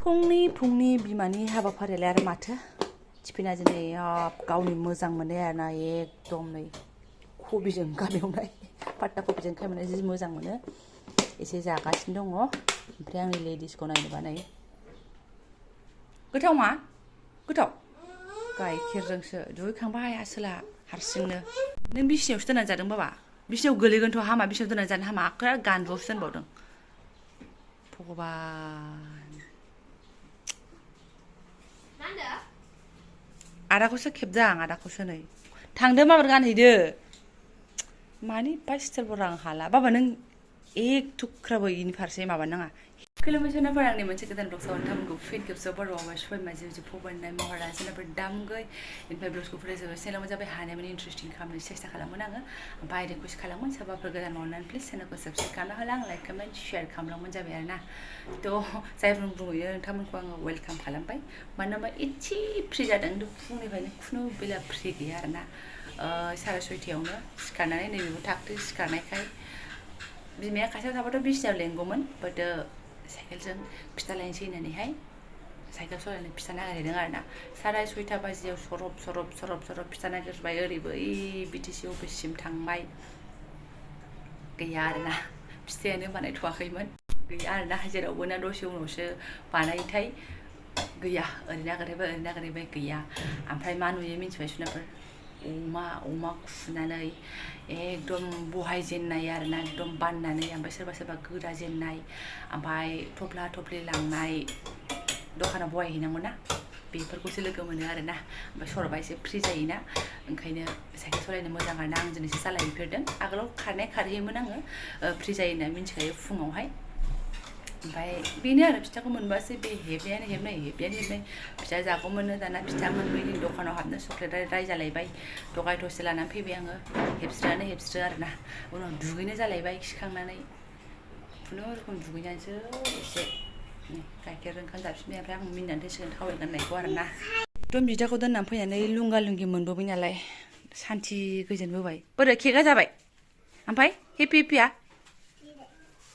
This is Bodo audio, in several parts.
फुंनि बिमानि हाबाफारियालाय आरो माथो थिफिना दिनै गावनि मोजां मोननाय आरोना एकदम नै कबिजों ओंखाम एवनाय पात्ता कबिजों ओंखाम एवनाय जि मोजां मोनो एसे जागासिनो दङ ओमफ्राय आंनि लेडिसखौ नायनोबा नै गोथाव मा गोथाव गाइखेरजोंसो दुगैखांबाय आसोला हारसिंनो नों बिसिनायावसो दोननानै जादों बाबा बिसिनायाव गोलैगोनथ' हामा बिसिनायाव दोननानै जानो हामा आखाया गानदुआवसो दोनबावदों भगबान आदाखौसो खेबदों आं आदाखौसो नै थांदो माबार गानहैदो मानि एफा स्टाइलफोर आं हाला बाबा नों एक थुख्राबो इनि फारसे माबा नाङा खुलुमबाय सोनाफोर आंनि मोनसे गोदान ब्लगसआव नोंथांमोनखौ फिन खेबसेयाव बर'आवहाय सबाय माजि जि फबायनाय महरा सोनाफोर दामगै ओमफ्राय ब्लगसखौ फरायजोबो चेनेलाव जाबाय हानायमानि इन्टारेस्टिं खालामनो सेस्था खालामगोन आङो ओमफ्राय रिकुवेस्ट खालामगोन सोरबाफोर गोदान मावनानै प्लिज चेनेलखौ साबस्क्राइब खालामना होलां लाइक कमेन्ट शेयार खालामलांबानो जाबाय आरो ना थ' जायफोर बुंहैयो नोंथांमोनखौ आङो वेलकाम खालामबाय मानो होनबा एसे फ्रि जादों फुंनिफ्रायनो खुनु बेला फ्रि गैया आरो ना 6:30 सिखारनानै नैबेबो थाखो सिखारनायखाय बिमाया खाथियाव थाबाथ' बिसिनायाव लेंगौमोन बाट साइकेलजों फिथा लायनोसै होननानैहाय साइकेल सलायनो फिथा नागिरदों आरो ना 6:30 बाजियाव सरब फिथा नागिरबाय ओरैबो BTC अफिससिम थांबाय गैया आरो ना फिथायानो बानायथ'वाखैमोन गैया आरो ना जेरावबो ना दसे उनावसो बानायोथाय गैया ओरै नागिरबाय गैया ओमफ्राय मा नुयो मिन्थिबाय सुनाफोर अमा खुनानै एकदम बहायजेननाय आरो ना एकदम बाननानै ओमफ्राय सोरबा गोदा जेननाय ओमफ्राय थफ्ला लांनाय दखानाव बहायहैनांगौ ना बेफोरखौसो लोगो मोनो आरो ना ओमफ्राय सरबा एसे फ्रि जायोना ओंखायनो साइकेल सलायनो मोजां आरो ना आं दिनैसो सालायफेरदों आगोलाव खारहैयोमोन आङो फ्रि जायो होनना मिन्थिखायो फुङावहाय ओमफ्राय बेनो आरो फिथाखौ मोनबासो बे हेबनायानो हेबनाय फिथा जागौमोननो दाना फिथा मोनबोयैनि दखानाव हाबनो चक्लेट रायजालायबाय दगाय थसे लानानै फैबाय आङो हेबस्रो आरो ना उनाव दुगैनो जालायबाय खिखांनानै खुनुरुखुम दुगैनानैसो एसे गाइखेरजों ओंखाम जाफिनबाय ओमफ्राय आं मिनिनानै थैसिगोन थावाय गाननायखौ आरो ना एकदम बिदाखौ दोननानै फैनानै लुंगा लुंगि मोनबोबाय नालाय सान्थि गोजोनबोबाय बोरै केकआ जाबाय ओमफ्राय हेपिया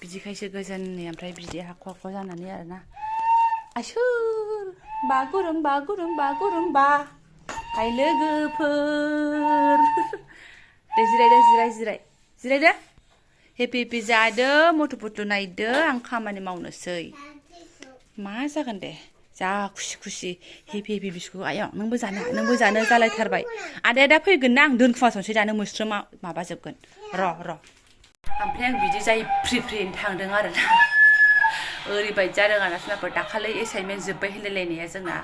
बिदिखायसो गोजोननि ओमफ्राय बिदि हाख' जानानै आरोना आसोर बागुरुम हाय लोगोफोर दे जिरायदो हेपि जादो मटु नायदो आं खामानि मावनोसै मा जागोन दे जा खुसि हेपि बिस्कुट आयं नोंबो जानो जालायथारबाय आदाया दा फैगोन ना आं दोनखुमासनसै दानो मोस्रोमा माबाजोबगोन र' ओमफ्राय आं बिदि जाय फ्रिनो थांदों आरो ना ओरैबायदि जादों आरो सोरनाफोर दाखालै एसाइनमेन्ट जोब्बाय होनलायलायनाया जोंना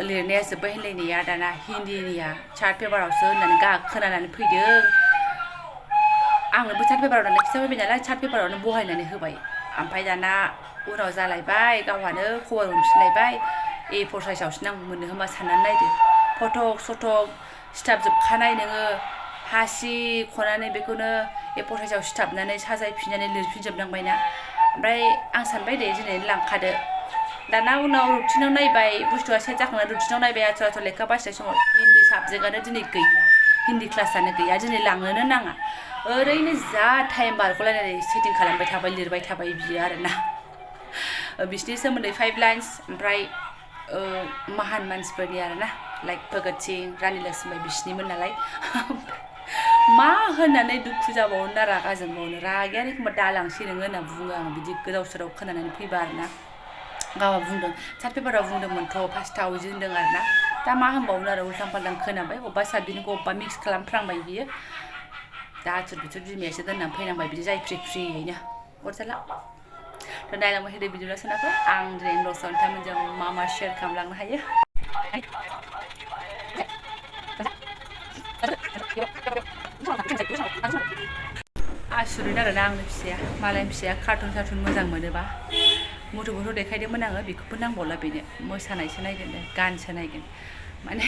लिरनाया जोब्बाय होनलायनाया दाना हिन्दीनिया चार्ट पेपारावसो होननानै खोनानानै फैदों आंनोबो चार्ट पेपाराव दाना खिथाफैबाय नालाय चार्ट पेपारावनो बहायनानै होबाय ओमफ्राय दाना उनाव जालायबाय गावहानो खबर मोनफिनलायबाय A4 साइजआवसो नांगौमोननो होमबा साननानै नायदो फटक सिथाबजोबखानाय नोङो हासि खनानै बेखौनो A4 साइजआव सिथाबनानै साजायफिननानै लिरफिनजोबनांबायना ओमफ्राय आं सानबाय दे दिनै लांखादो दाना उनाव रुटिनाव नायबाय बुस्थुआ सेट जाखांनानै रुटिनाव नायबाय आथ' लेखा बासिनाय समाव हिन्दी साबजेक्टआनो दिनै गैया हिन्दी क्लासआनो गैया दिनै लांनोनो नाङा ओरैनो जा टाइम बारग'लायनानै सेटिं खालामबाय थाबाय लिरबाय थाबाय बियो आरोना बिसिनि सोमोन्दै 5 लाइन्स ओमफ्राय महान मानसिफोरनि आरोना लाइक भगत सिं रानि लक्ष्मीबाई बिसिनिमोन नालाय मा होननानै दुखु जाबावनो ना रागा जोंबावनो रागायानो एखमबा दालांसै नोङो होनना बुङो आं बिदि गोदाव सोराव खोनानानै फैबा आरोना गावहा बुंदों चार्ट पेपाराव बुंदोंमोनथ' फार्स्टआव बिदि होनदों आरोना दा मा होनबावनो आरो उल्थां फाल्थां खोनाबाय अबेबा साबजेक्टनिखौ अबेबा मिक्स खालामफ्रांबाय बियो दा आथुर बिथुर बिमायासो दोननानै फैनांबाय बिदि जाय फ्रियैनो अरजाला थ' नायलांबाय थादो बिदिब्ला सोनाफोर आं दिनै ब्लगआव नोंथांमोनजों मा शेयार खालामलांनो हायो आसुरित आरोना आंनि फिसाया मालायनि फिसाया कार्टुन मोजां मोनोबा मटु देखायदोंमोन आङो बेखौबो नांबावला बेनो मोसानायसो नायगोन गानसो नायगोन माने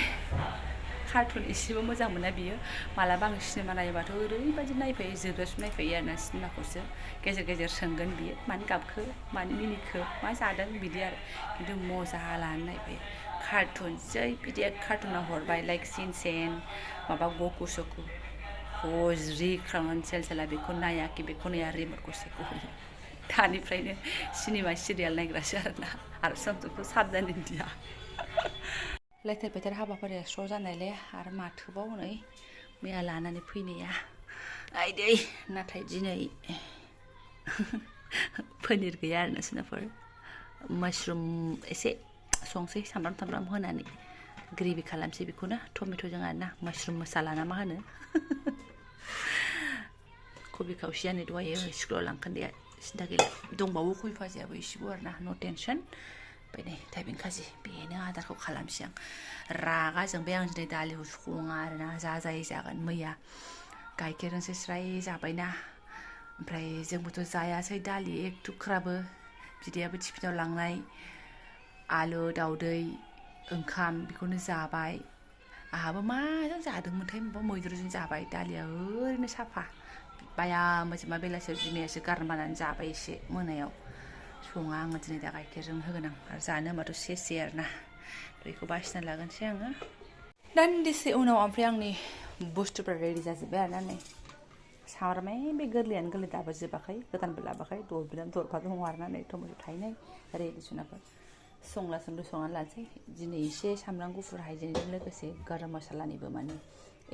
कार्टुन एसेबो मोजां मोना बियो मालाबा आं सिनेमा नायोबाथ' ओरैबायदि नायफायो जोबजासिम नायफायो आरोना सिनेमाखौसो गेजेर सोंगोन बियो मानो गाबखो मानो मिनिखो मा जादों बिदि आरो खिन्थु मजा लानानै नायफायो कार्टुन जै बिदि कार्टुनाव हरबाय लाइक सिनचेन माबा गकु सकु हज्रि खालामनानै सेला बेखौ नायाखि बेखौ नाया रिमटखौ सेख'हैयो दानिफ्रायनो सिनेमा सिरियाल नायग्रासो आरोना आरो समखौ साबधान इन्डिया लेथेर फेथेर हाबाफारिया स्र' जानायलाय आरो माथोबाव नै मैया लानानै फैनाया आइदै नाथाय दिनै पनिर गैया आरोना सोनाफोर माशरुम एसे संसै सामब्राम थामब्राम होनानै ग्रेभि खालामसै बेखौनो टमेट'जों आरोना माशरुम मसाला ना मा होनो कबि खावसेया नै दहायो स्कुलाव लांखान्दैया सिन्था गैला दंबावो कबि भाजियाबो एसेबो आरोना न' टेनसन ओमफ्राय नै थाइबें खाजि बेनो आदारखौ खालामसै आं रागा जोंबाय आं दिनै दालिखौ सङा आरोना जाजायै जागोन मैया गाइखेरजोंसो स्राय जाबायना ओमफ्राय जोंबोथ' जायासै दालि एक थुख्राबो बिदायाबो टिफिनाव लांनाय आलु दाउदै ओंखाम बेखौनो जाबाय आहाबो माजों जादोंमोनथाय माबा मैद्रुजों जाबाय दालिया ओरैनो साफा बाया मोजोमा बेलासियाव बिमायासो गारनो बानानै जाबाय एसे मोनायाव सङा आङो दिनै दा गाइखेरजों होगोन आं आरो जानो होनबाथ' सेसे आरोना बेखौ बासिना लागोनसै आङो दान्दिसे उनाव ओमफ्राय आंनि बुस्थुफ्रा रेडि जाजोब्बाय आरोना नै सामब्रामै बे गोरलैयानो गोरलै दाबो जोबाखै गोदानबो लाबाखै दरफा दङ आरोना नै टमेट' थाइनै रेडि सुनाफोर संला संलु संनानै लानोसै दिनै एसे सामब्राम गुफुर हाइजेंजों लोगोसे गरम मसालानिबो माने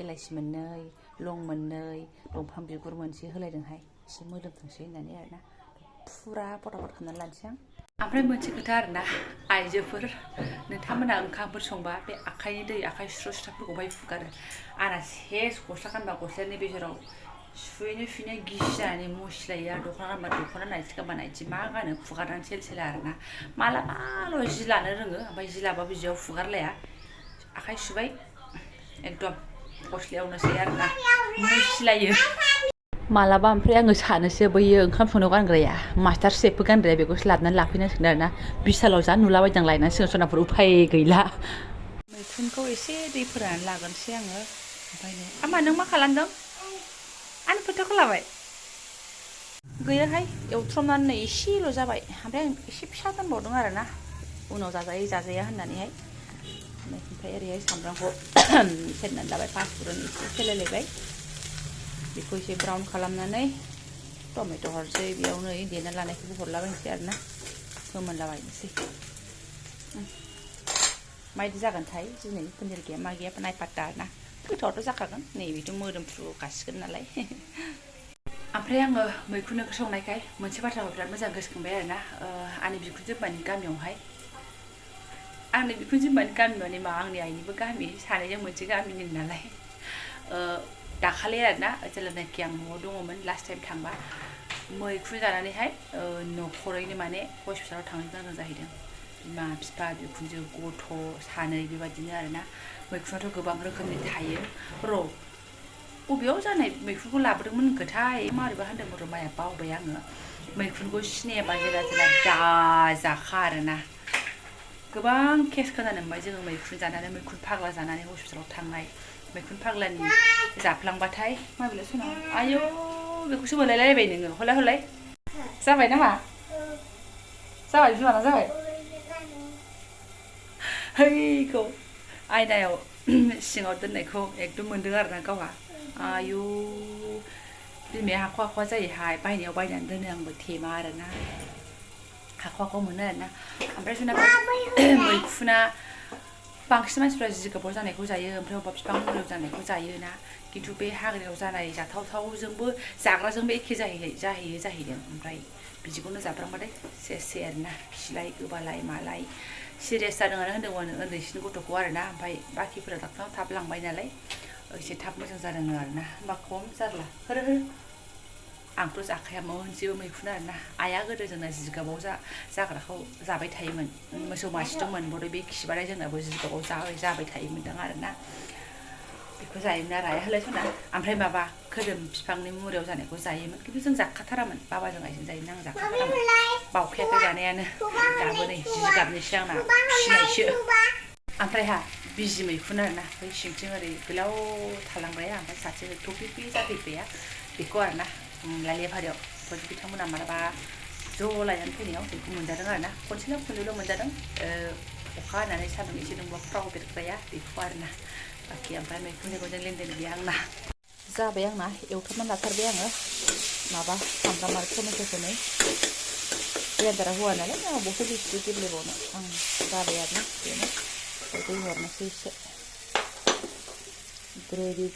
एलाइसि मोननै लं मोननै दंफां बिगुर मोनसे होलायदोंहाय एसे मोदोमथोंसै होननानै आरोना फुरा फटाफट खालामनानै लानोसै आं ओमफ्राय मोनसे खोथा आरोना आइजोफोर नोंथांमोना ओंखामफोर संबा बे आखाइनि दै आखाइ सुस्राफोरखौहाय फुगारो आंना सेस गस्ला गानबा गस्लानि बेजेराव सुयैनो गिसि जानानै मुसिलायो आरो दख'ना गानबा दख'ना नायथि गानबा नायथि मा गानो फुगारनानै सेल आरोना मालाबाल' जि लानो रोङो ओमफ्राय जि लाबाबो जियाव फुगारलाया आखाइ सुबाय एकदम गस्लायावनोसै आरोना मुसिलायो मालाबा ओमफ्राय आङो सानोसो बैयो ओंखाम संनायाव गानग्राया मास्टार शेफबो गानग्राया बेखौसो लाबोनानै लाफैनांसिगोन आरोना बिसालाव जा नुलाबायदों लायनांसिगोन सनाफोर उफाय गैला मैखुनखौ एसे दै फोराननानै लागोनसै आङो ओमफ्राय आमा नों मा खालामदों आंनि फोथाखौ लाबाय गैयाहाय एवथ्रमनानै नै एसेल' जाबाय ओमफ्राय आं एसे फिसा दोनबावदों आरोना उनाव जाजाया होननानैहाय ओमफ्राय ओरैहाय सामब्रामखौ सेरनानै लाबाय पासफुरन एसे सेलायलायबाय बेखौ एसे ब्राउन खालामनानै टमेट' हरसै बेयावनो देना लानायखौबो हरलाबायनोसै आरोना फोमोनलाबायनोसै माबायदि जागोनथाय दिनै पनिर गैया मा गैया नायफात्ता आरोना गोथावथ' जाखागोन नैबेथ' मोदोमफ्रुखासिगोन नालाय ओमफ्राय आङो मैखुन ओंख्रि संनायखाय मोनसे बाथ्राखौ बिराद मोजां गोसोखांबाय आरोना आंनि बिखुनजो बिमानि गामियावहाय आंनि बिखुनजो बिमानि गामि माने मा आंनि आइनिबो गामि सानैजों मोनसे गामिनि नालाय दाखालि आरोना जेब्लानाखि आं न'आव दङमोन लास्ट टाइम थांबा मैखुन जानानैहाय न'खरैनो माने हस्पिटालाव थांनो गोनां जाहैदों बिमा बिफा बिखुनजो गथ' सानै बेबायदिनो आरोना मैखुनाथ' गोबां रोखोमनि थायो र' बबेयाव जानाय मैखुनखौ लाबोदोंमोन होनखोथाय मारैबा होनदोंमोन र' माया बावबाय आङो मैखुनखौ सिनायाबा जेला दाजाखा आरोना गोबां केस खोनानो मोनबाय जोङो मैखुन जानानै मैखुन फाग्ला जानानै हस्पिटालाव थांनाय मैखुन फाग्लानि जाफ्लांबाथाय माबेलाय सना आयौ बेखौसो मोनलायलायबाय नोङो हलाय जाबाय नामा जाबाय बिमाना जाबाय हैखौ आयनायाव सिङाव दोननायखौ एकदम मोनदों आरोना गावहा आयु बिमाया हाखवा जायोहाय बायनायाव बायनानै दोनो आंबो थेमा आरोना हाखवा मोनो आरोना ओमफ्राय जोंना मैखुना बांसिन मानसिफ्रा जिगाबाव जानायखौ जायो ओमफ्राय अबेबा बिफां मुरायाव जानायखौ जायोना खिन्थु बे हाग्रायाव जानाय जाथावथावजोंबो जाग्राजोंबो एखे जाहैदों ओमफ्राय बिदिखौनो जाफ्रांबाथाय सेसै आरोना खिलाय गोबालाय मालाय सिरियास जादों आरो होनदोंमोन उन्दैसिन गथ'खौ आरोना ओमफ्राय बाखिफोरा डाक्टारनाव थाब लांबाय नालाय एसे थाब मोजां जादों आरोना होमबा खम जारला हो आंथ' जाखाया मोनसेबो मैखुन आरोना आइया गोदो जोंना जिगाबाव जाग्राखौ जाबाय थायोमोन मोसौ मासे दंमोन बे बे खिबाथाय जोंनाबो जिगाबाव जाबाय थायोमोनदां आरोना बेखौ जायोमोन आरो आइया होलाय सना ओमफ्राय माबा खोदोम बिफांनि मुरायाव जानायखौ जायोमोन खिन्थु जों जाखाथारामोन बाबाजों आइजों जायोमोन आं जाखाथारामोन बावखायाखै जानायानो दाबो नै जिगाबनिसो आंना फिसिनायसो ओमफ्रायहा बिजि मैखुन आरोना बै सिंथिं ओरै गोलाव थालांग्राया ओमफ्राय सासे टपिपि जाफैग्राया बेखौ आरोना लालिया भारियाव बिथांमोना मालाबा ज' लायनानै फैनायाव बेखौ मोनजादों आरोना खनसेल' मोनजादों अखा हानानै सान्दुं एसे दुंबा फ्राव बेरग्राया बेखौ आरोना बाखि ओमफ्राय मैखुन मैगंजों लेनदेन गैया आंना जाबाय आंना एवथाबनानै लाथारबाय आङो माबा सामब्राम आरो टमेट'खौनो ग्राइन्डारा हुआ नालाय आं बबेखौ बेसे गेब्लेबावनो आं जाबाय आरोना बेनो दै हरनोसै एसे ग्रेभि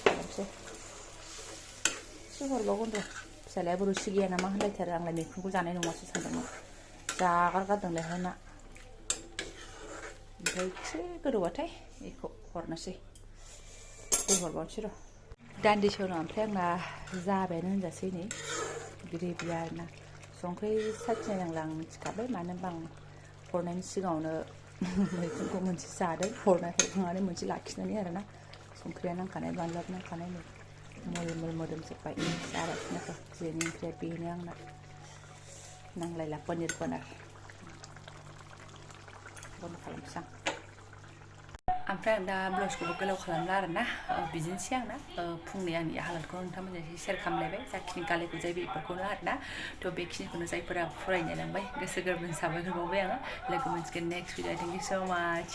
खालामसै एसे हरबावगोन र' फिसालायाबो रुसि गैया नामा होनलायथारो आंलाय मैखुनखौ जानाय नङासो सानदोंमोन जागारगारदोंलाय ना ओमफ्राय एसे गोदौबाथाय बेखौ हरनोसै दै हरबावनोसै र' दान्दिसे उनाव ओमफ्राय आंना जाबायानो होनजासै नै ग्रेभिया आरोना संख्रि साखिनायनांला आं मिथिखाबाय मानो होनबा आं हरनायनि सिगाङावनो मैखुनखौ मोनसे जादों हरनानै मोनसे लाखिनानै आरोना संख्रिया नांखानाय बानलुआबो नांखानाय नै मोल मोदोमजोब्बाय जाबायखिनो दिनैनि ओंख्रिया बेनो आंना नांलायला पनिर बन्द खालामसै आं ओमफ्राय आं दा ब्लाउसखौबो गोलाव खालामला आरोना बिदिनोसै आंना फुंनि आंनि हालोदखौ नोंथांमोनजों शेयार खालामलायबाय जाखिनि गालेखौ जायो बेफोरखौनो आरोना थ' बेखिनिखौनो जायफोरा फरायनो लांबाय गोसो गोरबोनि साबायखर बावबाय आङो लोगो मोनसिगोन नेक्स्ट भिडिअ थेंक इउ स' माच